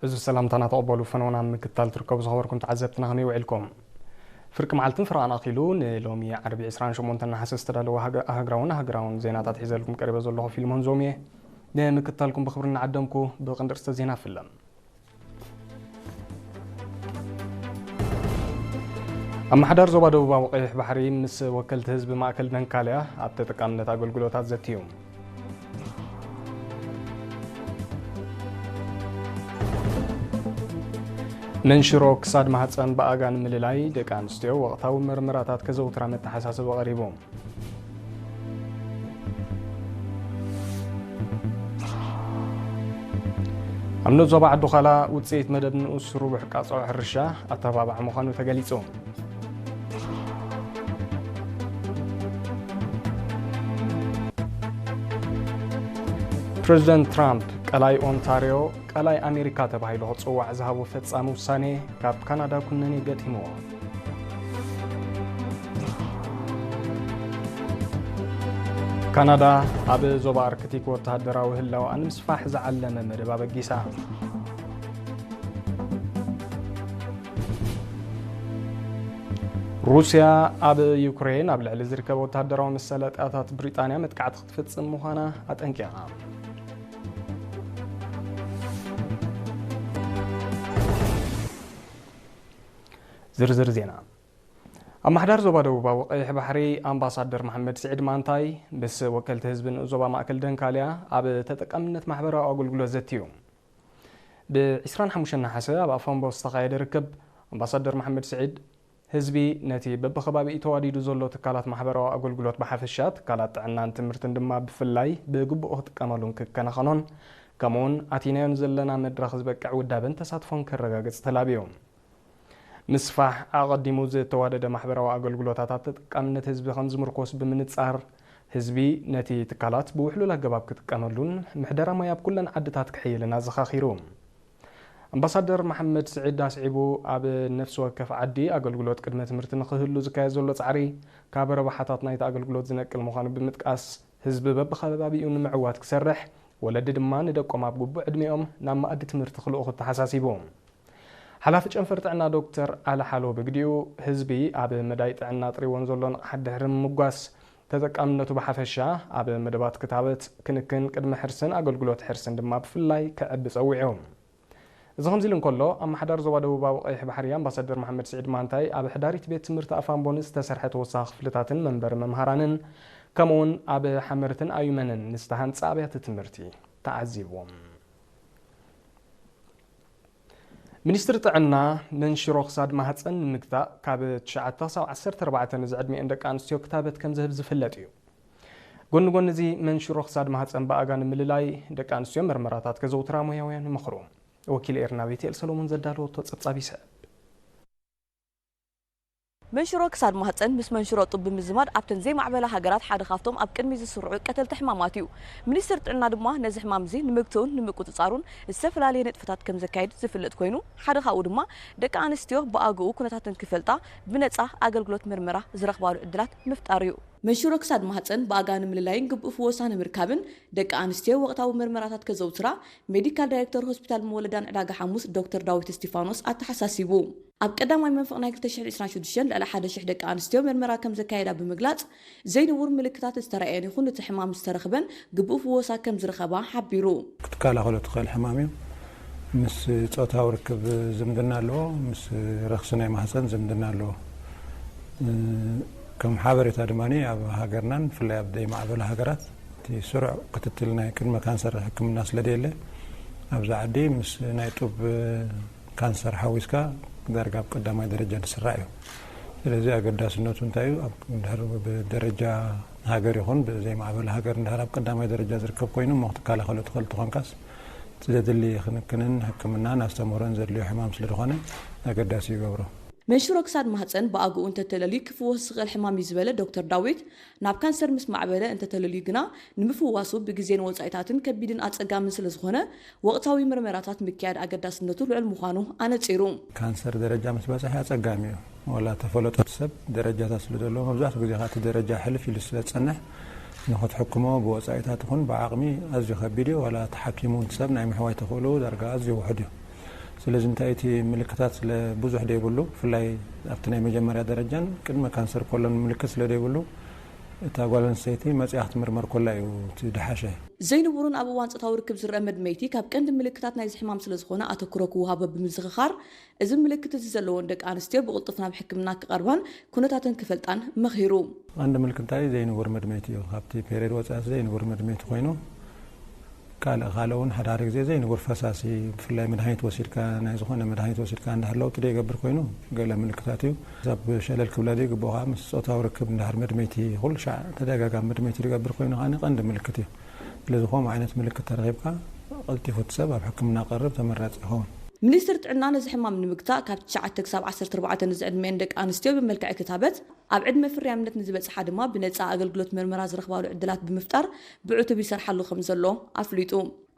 እዚ ሰላምታና ተቐበሉ። ፈነውና ምክታል ትርከቡ ዝኸበርኩም ተዓዘብትና ከመይ ውዒልኩም? ፍርቂ መዓልትን ፍርቓን ኣኺሉ ንሎሚ ዓርቢ ዕስራን ሸሞንተን ነሓሰ ዝተዳለወ ሃገ-፣ ሃገራውን ሃገራውን ዜናታት ሒዘልኩም ቀሪበ ዘለኹ ፊልሞን ዞም እየ። ንምክታልኩም ብኽብሪ እናዓደምኩ ብቕንዲ ርእስተ ዜና ፍለም። ኣመሓዳር ዞባ ደቡባዊ ቀይሕ ባሕሪ ምስ ወከልቲ ህዝቢ ማእከል ደንካልያ ኣብ ተጠቃምነት ኣገልግሎታት ዘትዩ። መንሽሮ ክሳድ ማህፀን ብኣጋ ንምልላይ ደቂ ኣንስትዮ ወቕታዊ መርመራታት ከዘውትራ መተሓሳሰቢ ቀሪቡ። ኣብ ንኡስ ዞባ ዓዲ ዃላ ውፅኢት መደብ ንኡስ ርቡሕ ቃፅዖ ሕርሻ ኣተባባዕ ምዃኑ ተገሊፁ። ፕሬዚደንት ትራምፕ ቀላይ ኦንታሪዮ ቀላይ ኣሜሪካ ተባሂሉ ክፅዋዕ ዝሃቦ ፈፃሚ ውሳኔ ካብ ካናዳ ኩነኔ ገጢምዎ። ካናዳ ኣብ ዞባ ኣርክቲክ ወተሃደራዊ ህላወኣ ንምስፋሕ ዝዓለመ መደብ ኣበጊሳ። ሩስያ ኣብ ዩክሬን ኣብ ልዕሊ ዝርከብ ወተሃደራዊ መሳለጥያታት ብሪጣንያ መጥቃዕቲ ክትፍጽም ምዃና ኣጠንቂቓ። ዝርዝር ዜና። ኣመሓዳር ዞባ ደቡባዊ ቀይሕ ባሕሪ ኣምባሳደር መሓመድ ስዒድ ማንታይ ምስ ወከልቲ ህዝቢ ንኡስ ዞባ ማእከል ደንካልያ ኣብ ተጠቃምነት ማሕበራዊ ኣገልግሎት ዘትዩ። ብ ዕስራን ሓሙሽተን ነሓሰ ኣብ ኣፋምቦ ዝተኻየደ ርክብ ኣምባሳደር መሓመድ ስዒድ ህዝቢ ነቲ በብኸባቢኡ ተዋዲዱ ዘሎ ትካላት ማሕበራዊ ኣገልግሎት ብሓፈሻ፣ ትካላት ጥዕናን ትምህርትን ድማ ብፍላይ ብግቡእ ክጥቀመሉን ክከናኸኖን፣ ከምኡውን ኣቲናዮ ንዘለና መድረኽ ዝበቅዕ ውዳበን ተሳትፎን ከረጋግጽ ተላብዩ። ምስፋሕ ኣቐዲሙ ዝተዋደደ ማሕበራዊ ኣገልግሎታት ኣብ ተጠቃምነት ህዝቢ ከም ዝምርኮስ ብምንጻር፣ ህዝቢ ነቲ ትካላት ብውሕሉል ኣገባብ ክጥቀመሉን ምሕደራ ማይ ኣብ ኩለን ዓድታት ክሕይልን ኣዘኻኺሩ። ኣምባሳደር መሓመድ ስዒድ ኣስዒቡ፣ ኣብ ነፍሲ ወከፍ ዓዲ ኣገልግሎት ቅድመ ትምህርቲ ንኽህሉ ዝካየድ ዘሎ ጻዕሪ ካብ ረብሓታት ናይቲ ኣገልግሎት ዝነቅል ምዃኑ ብምጥቃስ፣ ህዝቢ በብኸባቢኡ ንምዕዋት ክሰርሕ፣ ወለዲ ድማ ንደቆም ኣብ ግቡእ ዕድሚኦም ናብ መኣዲ ትምህርቲ ክልእኹ ኣተሓሳሲቡ። ሓላፊ ጨንፈር ጥዕና ዶክተር ኣለ ሓሎ ብግዲኡ፣ ህዝቢ ኣብ መዳይ ጥዕና ኣጥሪዎን ዘሎ ንቕሓት ድሕሪ ምምጓስ፣ ተጠቃምነቱ ብሓፈሻ ኣብ መደባት ክታበት፣ ክንክን ቅድመ ሕርስን ኣገልግሎት ሕርስን ድማ ብፍላይ ክዕቢ ጸዊዑ። እዚ ከምዚ ኢሉ እንከሎ፣ ኣመሓዳሪ ዞባ ደቡባዊ ቀይሕ ባሕሪ ኣምባሳደር መሓመድ ስዒድ ማንታይ ኣብ ሕዳሪት ቤት ትምህርቲ ኣፋምቦ ንዝተሰርሐ ተወሳኺ ክፍልታትን መንበሪ መምሃራንን ከምኡውን ኣብ ሓመርትን ኣዩመንን ንዝተሃንጸ ኣብያተ ትምህርቲ ተዓዚብዎም። ሚኒስትሪ ጥዕና መንሽሮ ክሳድ ማህፀን ንምግታእ ካብ ትሽዓተ ክሳብ ዓሰርተ ኣርባዕተ ንዝዕድሚአን ደቂ ኣንስትዮ ክታበት ከም ዝህብ ዝፍለጥ እዩ። ጎኒ ጎኒ እዚ መንሽሮ ክሳድ ማህፀን ብኣጋ ንምልላይ ደቂ ኣንስትዮ መርመራታት ከዘውትራ ሞያውያን ይመኽሩ። ወኪል ኤርና ቤትኤል ሰሎሞን ዘዳለወቶ ፀብፃብ ይስዕብ። መንሽሮ ክሳድ ማህፀን ምስ መንሽሮ ጡብ ብምዝማድ ኣብተን ዘይማዕበላ ሃገራት ሓደ ካብቶም ኣብ ቅድሚ ዝስርዑ ቀተልቲ ሕማማት እዩ። ሚኒስትሪ ጥዕና ድማ ነዚ ሕማም እዚ ንምግትኡን ንምቁፅፃሩን ዝተፈላለየ ንጥፈታት ከም ዘካይድ ዝፍለጥ ኮይኑ፣ ሓደ ካብኡ ድማ ደቂ ኣንስትዮ ብኣግኡ ኩነታተን ክፈልጣ ብነፃ ኣገልግሎት ምርመራ ዝረኽባሉ ዕድላት ምፍጣር እዩ። መንሽሮ ክሳድ ማህፀን ብኣጋ ንምልላይን ግቡእ ፍወሳ ንምርካብን ደቂ ኣንስትዮ ወቕታዊ ምርመራታት ከዘውትራ ሜዲካል ዳይሬክተር ሆስፒታል መወለዳን ዕዳጋ ሓሙስ ዶክተር ዳዊት እስቲፋኖስ ኣተሓሳሲቡ። ኣብ ቀዳማይ መንፈቕ ናይ ክልተ ሽሕን ዕስራን ሽዱሽተን ልዕሊ ሓደ ሽሕ ደቂ ኣንስትዮ መርመራ ከም ዘካየዳ ብምግላጽ፣ ዘይንቡር ምልክታት ዝተራእየን ይኹን እቲ ሕማም ዝተረኽበን ግቡእ ፍወሳ ከም ዝረኸባ ሓቢሩ። ክትከላኸሎ ትኽእል ሕማም እዩ። ምስ ጾታዊ ርክብ ዝምድና ኣለዎ፣ ምስ ረኽሲ ናይ ማህፀን ዝምድና ኣለዎ። እ፣ ከም ሓበሬታ ድማ ኣብ ሃገርናን ብፍላይ ኣብ ዘይማዕበላ ሃገራት እቲ ስሩዕ ክትትል ናይ ቅድመ ካንሰር ሕክምና ስለ ዘየለ፣ ኣብዚ ዓዲ ምስ ናይ ጡብ ካንሰር ሓዊስካ ዳርጋ ኣብ ቀዳማይ ደረጃ ዝስራዕ እዩ። ስለዚ ኣገዳስነቱ እንታይ እዩ? ኣብ ድሕር ብደረጃ ሃገር ይኹን ብዘይማዕበለ ሃገር እንድሕር ኣብ ቀዳማይ ደረጃ ዝርከብ ኮይኑ እሞ ክትከላኸሎ ትኽእል ተኾንካስ፣ እቲ ዘድሊ ክንክንን ሕክምናን ኣስተምህሮን ዘድልዮ ሕማም ስለ ዝኾነ ኣገዳሲ ይገብሮ። መንሽሮ ክሳድ ማህፀን ብኣግኡ እንተተለልዩ ክፍወስ ዝኽእል ሕማም እዩ ዝበለ ዶክተር ዳዊት፣ ናብ ካንሰር ምስ ማዕበለ እንተተለልዩ ግና ንምፍዋሱ ብግዜን ወፃኢታትን ከቢድን ኣፀጋምን ስለ ዝኾነ ወቕታዊ ምርመራታት ምክያድ ኣገዳስነቱ ልዑል ምዃኑ ኣነፂሩ። ካንሰር ደረጃ ምስ በፅሐ ኣፀጋሚ እዩ። ዋላ ተፈለጦ እቲ ሰብ ደረጃታት ስለ ዘለዎ መብዛሕትኡ ግዜ ከዓ እቲ ደረጃ ሕልፍ ኢሉ ስለ ዝፀንሕ ንክትሕክሞ ብወፃኢታት ይኹን ብዓቕሚ ኣዝዩ ከቢድ እዩ። ዋላ ተሓኪሙ እቲ ሰብ ናይ ምሕዋይ ተኽእሎ ዳርጋ ኣዝዩ ውሑድ እዩ። ስለዚ እንታይ እቲ ምልክታት ስለ ብዙሕ ደይብሉ፣ ብፍላይ ኣብቲ ናይ መጀመርያ ደረጃን ቅድመ ካንሰር ኮሎን ምልክት ስለ ደይብሉ፣ እታ ጓል ኣንስተይቲ መጽያ ክትምርመር ኮላ እዩ እቲ ድሓሸ። ዘይንቡርን ኣብ እዋን ጾታዊ ርክብ ዝረአ መድመይቲ ካብ ቀንዲ ምልክታት ናይዚ ሕማም ስለ ዝኾነ ኣተኩሮ ክወሃቦ ብምዝኽኻር፣ እዚ ምልክት እዚ ዘለወን ደቂ ኣንስትዮ ብቕልጡፍ ናብ ሕክምና ክቐርባን ኩነታተን ክፈልጣን መኺሩ። ቀንዲ ምልክት እንታይ እዩ? ዘይንቡር መድመይቲ እዩ። ካብቲ ፔሪየድ ወጻኢ ዘይንቡር መድመይቲ ኮይኑ፣ ካልእ ካልእ እውን ሓደ ሓደ ግዜ ዘይንቡር ፈሳሲ፣ ብፍላይ መድሃኒት ወሲድካ፣ ናይ ዝኾነ መድሃኒት ወሲድካ እንድሕር ለውጢ ዘይገብር ኮይኑ፣ ገለ ምልክታት እዩ። ክሳብ ሸለል ክብላ ዘይግብኦ ከዓ ምስ ጾታዊ ርክብ እንድሕር መድመይቲ፣ ኩሉ ሻዕ ተደጋጋሚ መድመይቲ ዝገብር ኮይኑ ከዓ ቀንዲ ምልክት እዩ። ስለዚ ከምኡ ዓይነት ምልክት ተረኺብካ፣ ቀልጢፉ እቲ ሰብ ኣብ ሕክምና ቀርብ ተመራጺ ይኸውን። ሚኒስትሪ ጥዕና ነዚ ሕማም ንምግታእ ካብ ትሽዓተ ክሳብ ዓሰርተ ኣርባዕተ ንዝዕድመን ደቂ ኣንስትዮ ብመልክዕ ክታበት፣ ኣብ ዕድመ ፍርያምነት ንዝበጽሓ ድማ ብነጻ ኣገልግሎት መርመራ ዝረኽባሉ ዕድላት ብምፍጣር ብዕቱብ ይሰርሓሉ ከም ዘሎ ኣፍሊጡ።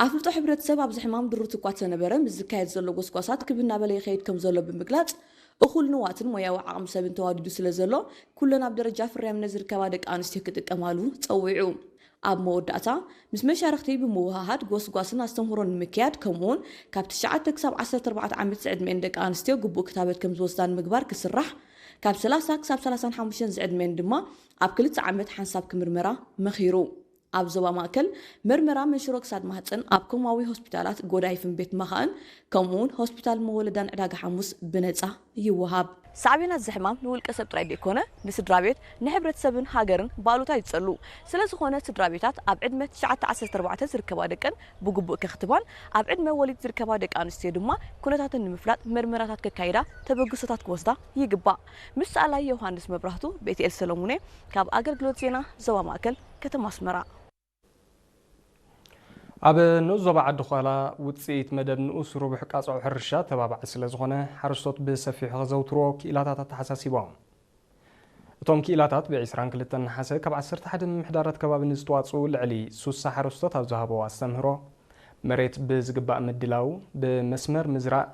ኣፍልጦ ሕብረተሰብ ኣብዚ ሕማም ድሩት እኳ ተነበረ፣ ምስ ዝካየድ ዘሎ ጎስጓሳት ክብ እናበለ ይኸይድ ከም ዘሎ ብምግላጽ፣ እኹል ንዋትን ሞያዊ ዓቕሚ ሰብን ተዋዲዱ ስለ ዘሎ፣ ኩለን ኣብ ደረጃ ፍርያምነት ዝርከባ ደቂ ኣንስትዮ ክጥቀማሉ ጸዊዑ። ኣብ መወዳእታ፣ ምስ መሻርኽቲ ብምውሃሃድ ጎስጓስን ኣስተምህሮን ንምክያድ፣ ከምኡውን ካብ ትሽዓተ ክሳብ ዓሰርተ ኣርባዕተ ዓመት ዝዕድመን ደቂ ኣንስትዮ ግቡእ ክታበት ከም ዝወስዳ ንምግባር ክስራሕ፣ ካብ ሰላሳ ክሳብ ሰላሳን ሓሙሽተን ዝዕድመን ድማ ኣብ ክልተ ዓመት ሓንሳብ ክምርመራ መኺሩ። ኣብ ዞባ ማእከል፣ መርመራ መንሽሮ ክሳድ ማህጸን ኣብ ኮማዊ ሆስፒታላት ጎዳይፍን ቤት መኻእን፣ ከምኡውን ሆስፒታል መወለዳን ዕዳጋ ሓሙስ ብነጻ ይወሃብ። ሳዕቤናት እዚ ሕማም ንውልቀ ሰብ ጥራይ ዘይኮነ፣ ንስድራ ቤት፣ ንሕብረተሰብን ሃገርን ባሉታ ይጸሉ። ስለ ዝኾነ፣ ስድራ ቤታት ኣብ ዕድመ ትሽዓተ ዓሰርተ ኣርባዕተ ዝርከባ ደቀን ብግቡእ ከኽትባን፣ ኣብ ዕድመ ወሊድ ዝርከባ ደቂ ኣንስትዮ ድማ ኩነታተን ንምፍላጥ መርመራታት ከካይዳ፣ ተበግሶታት ክወስዳ ይግባእ። ምስ ሰኣላይ ዮሃንስ መብራህቱ፣ ቤትኤል ሰለሙኔ፣ ካብ ኣገልግሎት ዜና ዞባ ማእከል፣ ከተማ ኣስመራ። ኣብ ንኡስ ዞባ ዓዲ ዃላ ውጽኢት መደብ ንኡስ ርቡሕ ቃጽዖ ሕርሻ ተባባዒ ስለ ዝኾነ፣ ሓረስቶት ብሰፊሑ ከዘውትርዎ ክኢላታት ኣተሓሳሲቦም። እቶም ክኢላታት ብ ዕስራን ክልተን ነሓሰ ካብ ዓሰርተ ሓደ ምምሕዳራት ከባቢ ንዝተዋጽኡ ልዕሊ ሱሳ ሓረስቶት ኣብ ዝሃበዎ ኣስተምህሮ፣ መሬት ብዝግባእ ምድላው፣ ብመስመር ምዝራእ፣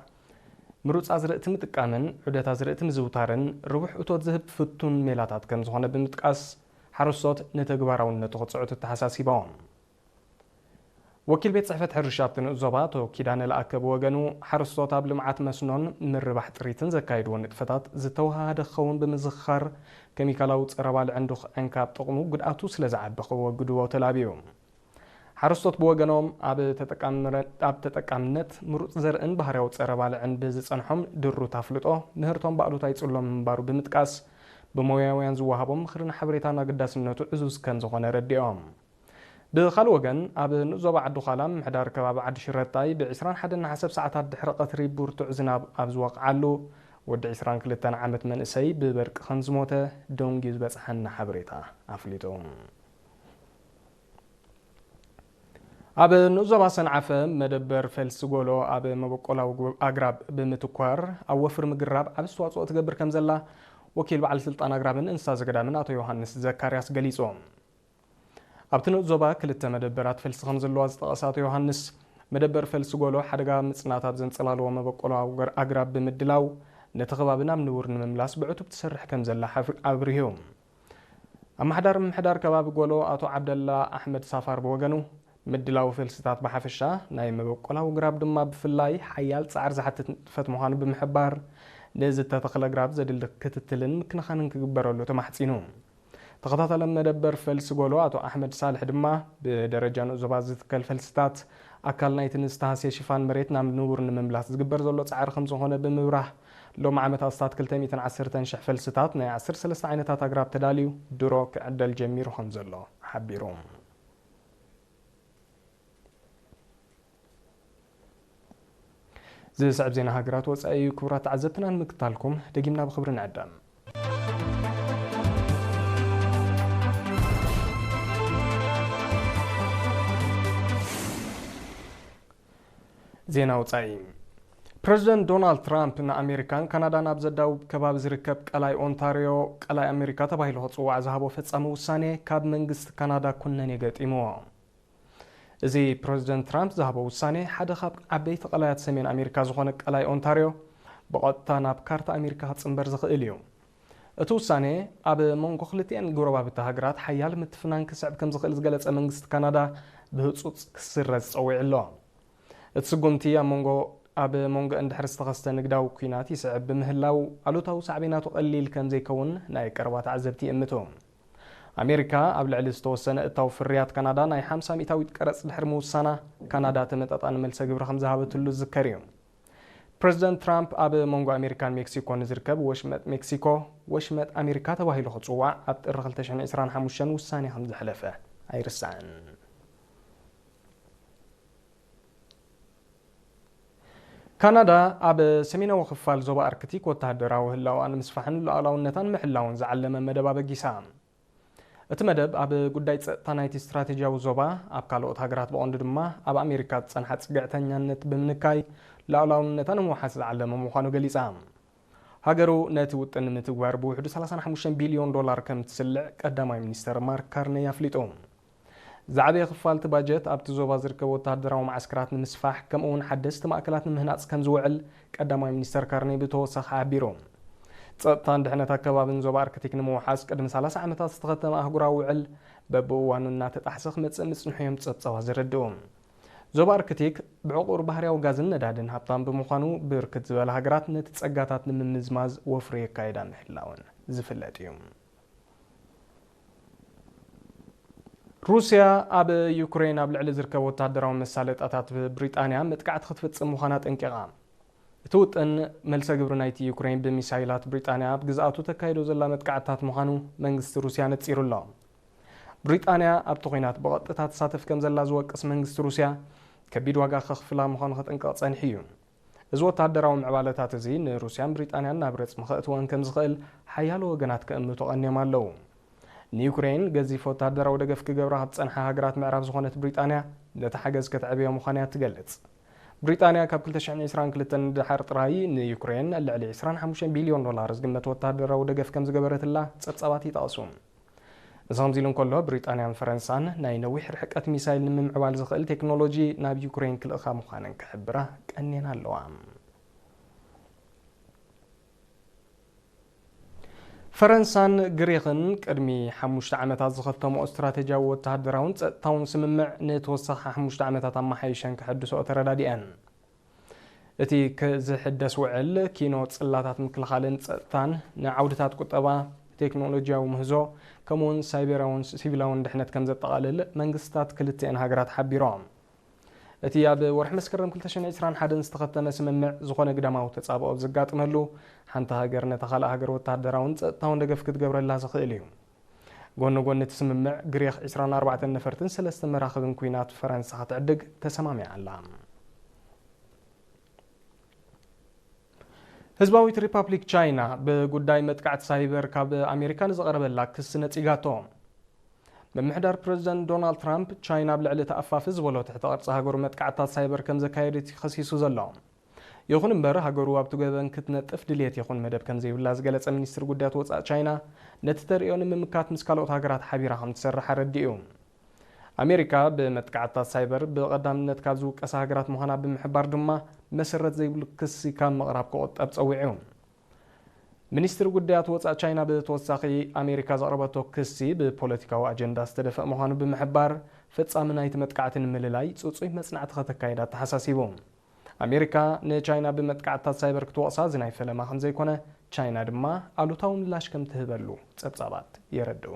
ምሩጽ ኣዝርእቲ ምጥቃምን ዑደት ኣዝርእቲ ምዝውታርን ርቡሕ እቶት ዝህብ ፍቱን ሜላታት ከም ዝኾነ ብምጥቃስ፣ ሓረስቶት ንተግባራውነቱ ክጽዕቱ ኣተሓሳሲቦም። ወኪል ቤት ጽሕፈት ሕርሻ ኣብቲ ንኡስ ዞባ ኣቶ ኪዳነ ለኣከ ብወገኑ፣ ሓረስቶት ኣብ ልምዓት መስኖን ምርባሕ ጥሪትን ዘካይድዎ ንጥፈታት ዝተወሃሃደ ክኸውን ብምዝኽኻር፣ ኬሚካላዊ ጸረ ባልዕን ዱኽዕን ካብ ጥቕሙ ጉድኣቱ ስለ ዝዓቢ ክወግድዎ ተላብዩ። ሓረስቶት ብወገኖም፣ ኣብ ተጠቃምረ-፣ ኣብ ተጠቃምነት ምሩጽ ዘርእን ባህርያዊ ጸረ ባልዕን ብዝጸንሖም ድሩት ኣፍልጦ፣ ምህርቶም ብኣሉታ ይጽሎም ምንባሩ ብምጥቃስ፣ ብሞያውያን ዝወሃቦም ምኽርን ሓበሬታን ኣገዳስነቱ ዕዙዝ ከም ዝኾነ ኣረዲኦም። ብኻልእ ወገን፣ ኣብ ንኡስ ዞባ ዓዲ ዃላ ምምሕዳር ከባቢ ዓዲ ሽረታይ ብ ዕስራን ሓደን ነሓሰ ብ ሰዓታት ድሕሪ ቀትሪ ብርቱዕ ዝናብ ኣብ ዝወቕዓሉ፣ ወዲ ዕስራን ክልተን ዓመት መንእሰይ ብበርቂ ከም ዝሞተ ደንጉዩ ዝበጽሓና ሓበሬታ ኣፍሊጡ። ኣብ ንኡስ ዞባ ሰንዓፈ መደበር ፈልሲ ጎሎ ኣብ መበቆላዊ ጎ-፣ ኣግራብ ብምትኳር ኣብ ወፍሪ ምግራብ ዓቢ ኣስተዋጽኦ ትገብር ከም ዘላ ወኪል በዓል ስልጣን ኣግራብን እንስሳ ዘገዳምን ኣቶ ዮሃንስ ዘካርያስ ገሊጹ። ኣብቲ ንኡስ ዞባ ክልተ መደበራት ፈልሲ ከም ዘለዋ ዝጠቐሰ ኣቶ ዮሃንስ፣ መደበር ፈልሲ ጎሎ ሓደጋ ምጽናት ኣብ ዘንጸላልዎ መበቆላዊ ኣግር-፣ ኣግራብ ብምድላው ነቲ ከባቢ ናብ ንቡር ንምምላስ ብዕቱብ ትሰርሕ ከም ዘላ ሓፍ-፣ ኣብሪሁ። ኣመሓዳሪ ምምሕዳር ከባቢ ጎሎ ኣቶ ዓብደላ ኣሕመድ ሳፋር ብወገኑ፣ ምድላው ፈልስታት ብሓፈሻ፣ ናይ መበቆላዊ ግራብ ድማ ብፍላይ ሓያል ጻዕሪ ዝሓትት ንጥፈት ምዃኑ ብምሕባር፣ ንዝተተኽለ ግራብ ዘድሊ ክትትልን ምክንኻንን ክግበረሉ ተማሕጺኑ። ተኸታታሊ መደበር ፈልሲ ጎሎ ኣቶ ኣሕመድ ሳልሕ ድማ፣ ብደረጃ ንኡስ ዞባ ዝትከል ፈልስታት ኣካል ናይቲ ንዝተሃስየ ሽፋን መሬት ናብ ንቡር ንምምላስ ዝግበር ዘሎ ጻዕሪ ከም ዝኾነ ብምብራህ፣ ሎም ዓመት ኣስታት ክልተ ሚእትን ዓሰርተን ሽሕ ፈልስታት ናይ ዓሰርተ ሰለስተ ዓይነታት ኣግራብ ተዳልዩ ድሮ ክዕደል ጀሚሩ ከም ዘሎ ሓቢሩ። ዝስዕብ ዜና ሃገራት ወጻኢ እዩ። ክቡራት ተዓዘብትና ንምክታልኩም ደጊምና ብኽብሪ ንዕደም። ዜና ወጻኢ። ፕረዚደንት ዶናልድ ትራምፕ ንኣሜሪካን ካናዳን ኣብ ዘዳውብ ከባቢ ዝርከብ ቀላይ ኦንታርዮ፣ ቀላይ ኣሜሪካ ተባሂሉ ክጽዋዕ ዝሃቦ ፈጻሚ ውሳኔ ካብ መንግስቲ ካናዳ ኩነኔ ገጢምዎ። እዚ ፕረዚደንት ትራምፕ ዝሃቦ ውሳኔ፣ ሓደ ካብ ዓበይቲ ቀላያት ሰሜን ኣሜሪካ ዝኾነ ቀላይ ኦንታርዮ ብቐጥታ ናብ ካርታ ኣሜሪካ ክጽንበር ዝኽእል እዩ። እቲ ውሳኔ፣ ኣብ መንጎ ክልቲኤን ጎረባብቲ ሃገራት ሓያል ምትፍናን ክስዕብ ከም ዝኽእል ዝገለጸ መንግስቲ ካናዳ፣ ብህጹጽ ክስረዝ ጸዊዑ ኣሎ። እቲ ስጉምቲ ኣብ መንጎ ኣብ መንጎ እንድሕር ዝተኸስተ ንግዳዊ ኲናት ይስዕብ ብምህላው፣ ኣሉታዊ ሳዕቤናቱ ቀሊል ከም ዘይከውን ናይ ቀረባ ተዓዘብቲ ይእምቱ። ኣሜሪካ ኣብ ልዕሊ ዝተወሰነ እታው ፍርያት ካናዳ ናይ ሓምሳ ሚእታዊት ቀረጽ ድሕሪ ምውሳና፣ ካናዳ ተመጣጣኒ መልሰ ግብሪ ከም ዝሃበትሉ ዝዝከር እዩ። ፕረዚደንት ትራምፕ ኣብ መንጎ ኣሜሪካን ሜክሲኮን ዝርከብ ወሽመጥ ሜክሲኮ፣ ወሽመጥ ኣሜሪካ ተባሂሉ ክጽዋዕ ኣብ ጥሪ ክልተ ሽሕን ዕስራን ሓሙሽተን ውሳኔ ከም ዘሕለፈ ኣይርሳዕን። ካናዳ ኣብ ሰሜናዊ ክፋል ዞባ ኣርክቲክ ወተሃደራዊ ህላወኣ ንምስፋሕን ሉዓላውነታን ምሕላውን ዝዓለመ መደብ ኣበጊሳ። እቲ መደብ ኣብ ጉዳይ ጸጥታ ናይቲ ስትራቴጂያዊ ዞባ፣ ኣብ ካልኦት ሃገራት ብቐንዱ ድማ ኣብ ኣሜሪካ ዝጸንሓ ጽግዕተኛነት ብምንካይ ሉዓላውነታ ንምውሓስ ዝዓለመ ምዃኑ ገሊጻ። ሃገሩ ነቲ ውጥን ንምትግባር ብውሕዱ ሰላሳን ሓሙሽተን ቢልዮን ዶላር ከም ትስልዕ ቀዳማይ ሚኒስተር ማርክ ካርነይ ኣፍሊጡ። ዝዓበየ ክፋል እቲ ባጀት ኣብቲ ዞባ ዝርከቡ ወተሃደራዊ መዓስከራት ንምስፋሕ፣ ከምኡ እውን ሓደስቲ ማእከላት ንምህናጽ ከም ዝውዕል ቀዳማይ ሚኒስተር ካርነይ ብተወሳኺ ሓቢሩ። ጸጥታን ድሕነት ኣከባብን ዞባ ኣርክቲክ ንምውሓስ ቅድሚ ሰላሳ ዓመታት ዝተኸተመ ኣህጉራዊ ውዕል በብእዋኑ እናተጣሕሰ ክመጽእ ምጽንሑ እዮም ጸብጸባት ዘረድኡ። ዞባ ኣርክቲክ ብዕቑር ባህርያዊ ጋዝን ነዳድን ሃብታም ብምዃኑ፣ ብርክት ዝበላ ሃገራት ነቲ ጸጋታት ንምምዝማዝ ወፍሪ የካይዳ ምህላወን ዝፍለጥ እዩ። ሩስያ ኣብ ዩክሬን ኣብ ልዕሊ ዝርከቡ ወተሃደራዊ መሳለጣታት ብሪጣንያ መጥቃዕቲ ክትፍጽም ምዃና ኣጠንቂቓ። እቲ ውጥን፣ መልሰ ግብሪ ናይቲ ዩክሬን ብሚሳይላት ብሪጣንያ ኣብ ግዝኣቱ ተካይዶ ዘላ መጥቃዕትታት ምዃኑ መንግስቲ ሩስያ ነጺሩ ኣሎ። ብሪጣንያ ኣብቲ ኲናት ብቐጥታ ትሳተፍ ከም ዘላ ዝወቅስ መንግስቲ ሩስያ፣ ከቢድ ዋጋ ከኽፍላ ምዃኑ ከጠንቅቕ ጸኒሑ እዩ። እዚ ወተሃደራዊ ምዕባለታት እዚ ንሩስያን ብሪጣንያን ናብ ረጽሚ ከእትወን ከም ዝኽእል ሓያሎ ወገናት ከእምቱ ቀንዮም ኣለዉ። ንዩክሬን ገዚፍ ወተሃደራዊ ደገፍ ክገብራ ካብ ዝጸንሓ ሃገራት ምዕራብ ዝኾነት ብሪጣንያ፣ ነቲ ሓገዝ ከተዕብዮ ምዃና እያ ትገልጽ። ብሪጣንያ ካብ ክልተ ሽሕን ዕስራን ክልተን ንደሓር ጥራይ ንዩክሬን ልዕሊ ዕስራን ሓሙሽተን ቢልዮን ዶላር ዝግመት ወተሃደራዊ ደገፍ ከም ዝገበረትላ ጸብጻባት ይጠቕሱ። እዚ ከምዚ ኢሉ እንከሎ፣ ብሪጣንያን ፈረንሳን ናይ ነዊሕ ርሕቀት ሚሳይል ንምምዕባል ዝኽእል ቴክኖሎጂ ናብ ዩክሬን ክልእኻ ምዃነን ክሕብራ ቀንየን ኣለዋ። ፈረንሳን ግሪኽን ቅድሚ ሓሙሽተ ዓመታት ዝኸተምኦ ስትራቴጂያዊ ወተሃደራውን ጸጥታውን ስምምዕ ንተወሳኺ ሓሙሽተ ዓመታት ኣመሓይሸን ክሕድስኦ ተረዳዲአን። እቲ ክ-፣ ዝሕደስ ውዕል ኪኖ ጽላታት ምክልኻልን ጸጥታን፣ ንዓውድታት ቁጠባ፣ ቴክኖሎጂያዊ ምህዞ፣ ከምኡውን ሳይበራውን ሲቪላውን ድሕነት ከም ዘጠቓልል መንግስታት ክልቲአን ሃገራት ሓቢሮም። እቲ ኣብ ወርሒ መስከረም ክልተ ሽሕን ዕስራን ሓደን ዝተኸተመ ስምምዕ፣ ዝኾነ ግዳማዊ ተጻብኦ ኣብ ዘጋጥመሉ፣ ሓንቲ ሃገር ነታ ካልእ ሃገር ወተሃደራውን ጸጥታውን ደገፍ ክትገብረላ ዝኽእል እዩ። ጎኒ ጎኒ እቲ ስምምዕ፣ ግሪኽ ዕስራን ኣርባዕተን ነፈርትን ሰለስተ መራኽብን ኲናት ፈረንሳ ክትዕድግ ተሰማሚዓ ኣላ። ህዝባዊት ሪፓብሊክ ቻይና ብጉዳይ መጥቃዕቲ ሳይበር ካብ ኣሜሪካ ንዝቐረበላ ክሲ ነጺጋቶ። ምምሕዳር ፕረዚደንት ዶናልድ ትራምፕ፣ ቻይና ኣብ ልዕሊ ተኣፋፊ ዝበሎ ትሕቲ ቅርጺ ሃገሩ መጥቃዕትታት ሳይበር ከም ዘካየደት እዩ ከሲሱ ዘሎ። ይኹን እምበር፣ ሃገሩ ኣብቲ ገበን ክትነጥፍ ድልየት ይኹን መደብ ከም ዘይብላ ዝገለጸ ሚኒስትሪ ጉዳያት ወጻኢ ቻይና፣ ነቲ ተርእዮ ንምምካት ምስ ካልኦት ሃገራት ሓቢራ ከም ትሰርሕ ኣረዲኡ። ኣሜሪካ ብመጥቃዕትታት ሳይበር ብቐዳምነት ካብ ዝውቀሳ ሃገራት ምዃና ብምሕባር ድማ፣ መሰረት ዘይብሉ ክሲ ካብ ምቕራብ ክቑጠብ ጸዊዑ። ሚኒስትሪ ጉዳያት ወጻኢ ቻይና ብተወሳኺ፣ ኣሜሪካ ዘቕረበቶ ክሲ ብፖለቲካዊ ኣጀንዳ ዝተደፍአ ምዃኑ ብምሕባር፣ ፈጻሚ ናይቲ መጥቃዕቲ ንምልላይ ጽጹይ መጽናዕቲ ከተካይድ ኣተሓሳሲቡ። ኣሜሪካ ንቻይና ብመጥቃዕትታት ሳይበር ክትወቕሳ እዚ ናይ ፈለማ ከም ዘይኮነ፣ ቻይና ድማ ኣሉታዊ ምላሽ ከም ትህበሉ ጸብጻባት የረድኡ።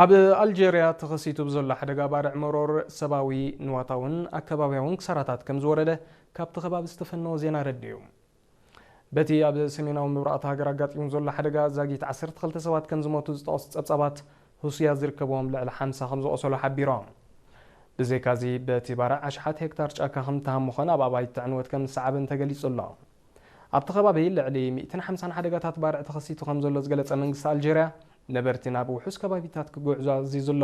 ኣብ ኣልጀርያ ተኸሲቱ ብዘሎ ሓደጋ ባርዕ መሮር ሰብኣዊ ንዋታውን ኣከባብያውን ክሳራታት ከም ዝወረደ ካብቲ ከባቢ ዝተፈነወ ዜና ኣረዲኡ። በቲ ኣብ ሰሜናዊ ምብራቕ እታ ሃገር ኣጋጢሙ ዘሎ ሓደጋ ዛጊት ዓሰርተ ክልተ ሰባት ከም ዝሞቱ ዝጠቕሱ ጸብጻባት፣ ሩስያ ዝርከብዎም ልዕሊ ሓምሳ ከም ዝቖሰሉ ሓቢሮም። ብዘይካዚ፣ በቲ ባርዕ ኣሽሓት ሄክታር ጫካ ከም ዝተሃሙኸን ኣብ ኣባይቲ ዕንወት ከም ዝሰዓበን ተገሊጹ ኣሎ። ኣብቲ ከባቢ ልዕሊ ሚእትን ሓምሳን ሓደጋታት ባርዕ ተኸሲቱ ከም ዘሎ ዝገለጸ መንግስቲ ኣልጀርያ፣ ነበርቲ ናብ ውሑስ ከባቢታት ክጉዕዙ ኣዚዙ ኣሎ።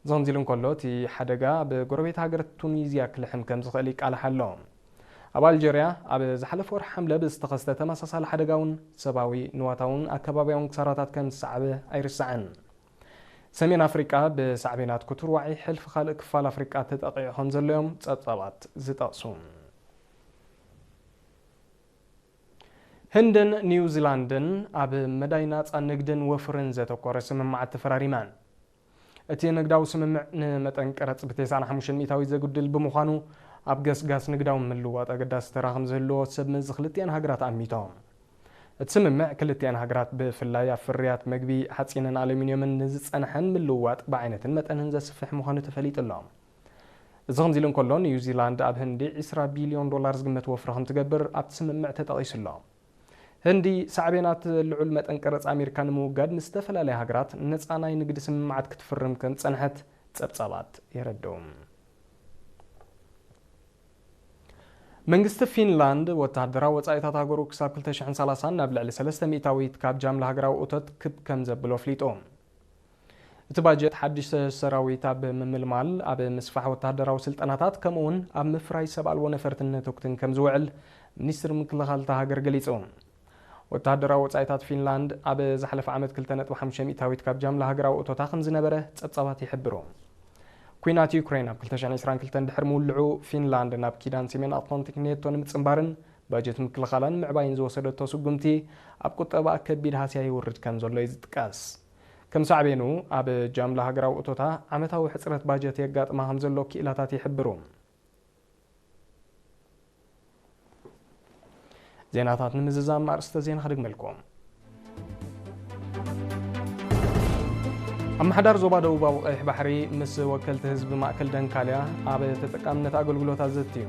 እዚ ከምዚ ኢሉ እንከሎ፣ እቲ ሓደጋ ኣብ ጎረቤት ሃገር ቱኒዝያ ክልሕም ከም ዝኽእል ይቃላሕ ኣሎ። ኣብ ኣልጀርያ ኣብ ዝሓለፈ ወርሒ ሓምለ ብዝተኸስተ ተመሳሳሊ ሓደጋ እውን ሰብኣዊ፣ ንዋታውን ኣከባብያውን ክሳራታት ከም ዝሰዓበ ኣይርሳዕን። ሰሜን ኣፍሪቃ ብሳዕቤናት ክቱር ዋዒ ሕልፊ ካልእ ክፋል ኣፍሪቃ ተጠቒዑ ከም ዘሎ እዮም ጸብጻባት ዝጠቕሱ። ህንድን ኒውዚላንድን ኣብ መዳይ ናጻ ንግድን ወፍርን ዘተኮረ ስምምዓት ተፈራሪመን። እቲ ንግዳዊ ስምምዕ ንመጠን ቀረጽ ብ95% ዘጉድል ብምዃኑ፣ ኣብ ገስጋስ ንግዳዊ ምልውዋጥ ኣገዳሲ ተራ ከም ዝህልዎ ሰብ መዚ ክልቲኣን ሃገራት ኣሚቶም። እቲ ስምምዕ ክልቲኣን ሃገራት ብፍላይ ኣብ ፍርያት መግቢ፣ ሓጺንን ኣሉሚንየምን ንዝጸንሐን ምልውዋጥ ብዓይነትን መጠንን ዘስፍሕ ምዃኑ ተፈሊጡ ኣሎ። እዚ ከምዚ ኢሉ እንከሎ፣ ኒውዚላንድ ኣብ ህንዲ ዕስራ ቢልዮን ዶላር ዝግመት ወፍሪ ከም ትገብር ኣብቲ ስምምዕ ተጠቒሱ ኣሎ። ህንዲ ሳዕቤናት ልዑል መጠን ቀረጽ ኣሜሪካ ንምውጋድ ምስ ዝተፈላለያ ሃገራት ነጻ ናይ ንግዲ ስምምዓት ክትፍርም ከም ዝጸንሐት ጸብጻባት የረድኡ። መንግስቲ ፊንላንድ ወተሃደራዊ ወጻኢታት ሃገሩ ክሳብ ክልተ ሽሕን ሰላሳን ናብ ልዕሊ ሰለስተ ሚእታዊት ካብ ጃምላ ሃገራዊ እቶት ክብ ከም ዘብሎ ኣፍሊጡ። እቲ ባጀት ሓድሽ ሰራዊት ኣብ ምምልማል፣ ኣብ ምስፋሕ ወተሃደራዊ ስልጠናታት፣ ከምኡ እውን ኣብ ምፍራይ ሰብ ኣልቦ ነፈርትን ነቶክትን ከም ዝውዕል ሚኒስትሪ ምክልኻል እታ ሃገር ገሊጹ። ወተሃደራዊ ወጻኢታት ፊንላንድ ኣብ ዝሓለፈ ዓመት ክልተ ነጥቢ ሓሙሽተ ሚእታዊት ካብ ጃምላ ሃገራዊ እቶታ ከም ዝነበረ ጸብጻባት ይሕብሩ። ኲናት ዩክሬን ኣብ ክልተ ሽሕን ዕስራን ክልተን ድሕሪ ምውልዑ፣ ፊንላንድ ናብ ኪዳን ሰሜን ኣትላንቲክ ኔቶ ንምጽንባርን ባጀት ምክልኻላን ምዕባይን ዝወሰደቶ ስጉምቲ ኣብ ቁጠባኣ ከቢድ ሃስያ የውርድ ከም ዘሎ እዩ ዝጥቀስ። ከም ሳዕቤኑ፣ ኣብ ጃምላ ሃገራዊ እቶታ ዓመታዊ ሕጽረት ባጀት የጋጥማ ከም ዘሎ ክኢላታት ይሕብሩ። ዜናታት ንምዝዛም ኣርእስተ ዜና ክድግመልኩም። ኣመሓዳር ዞባ ደቡባዊ ቀይሕ ባሕሪ ምስ ወከልቲ ህዝቢ ማእከል ደንካልያ ኣብ ተጠቃምነት ኣገልግሎታት ዘትዩ።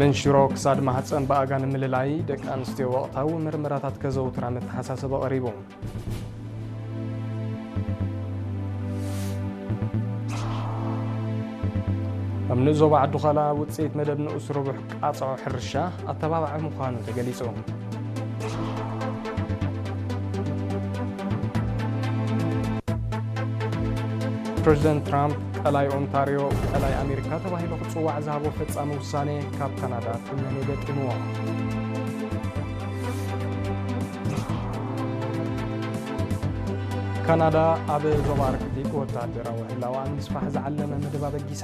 መንሽሮ ክሳድ ማህፀን ብኣጋ ንምልላይ ደቂ ኣንስትዮ ወቕታዊ ምርመራታት ከዘውትራ መተሓሳሰቢ ቀሪቡ። ኣብ ንኡስ ዞባ ዓዲ ዃላ ውፅኢት መደብ ንኡስ ርቡሕ ቃፅዖ ሕርሻ ኣተባባዒ ምዃኑ ተገሊፁ። ፕሬዚደንት ትራምፕ ቀላይ ኦንታርዮ ቀላይ ኣሜሪካ ተባሂሉ ክፅዋዕ ዝሃቦ ፈፃሚ ውሳኔ ካብ ካናዳ ኩነኔ ገጢምዎ። ካናዳ ኣብ ዞባ ኣርክቲክ ወታደራዊ ህላወኣ ንምስፋሕ ዝዓለመ መደብ ኣበጊሳ።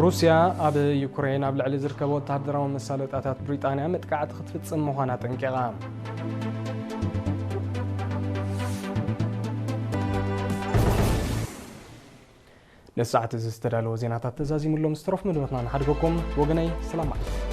ሩስያ ኣብ ዩክሬን ኣብ ልዕሊ ዝርከቡ ወታደራዊ መሳለጣታት ብሪጣንያ መጥቃዕቲ ክትፍጽም ምዃና ኣጠንቂቓ። ነዚ ሰዓት እዚ ዝተዳለወ ዜናታት ተዛዚሙ ኣሎ። ምስ ተረፉ መደባትና ንሓድገኩም። ወገነይ፣ ሰላም መዓልቲ።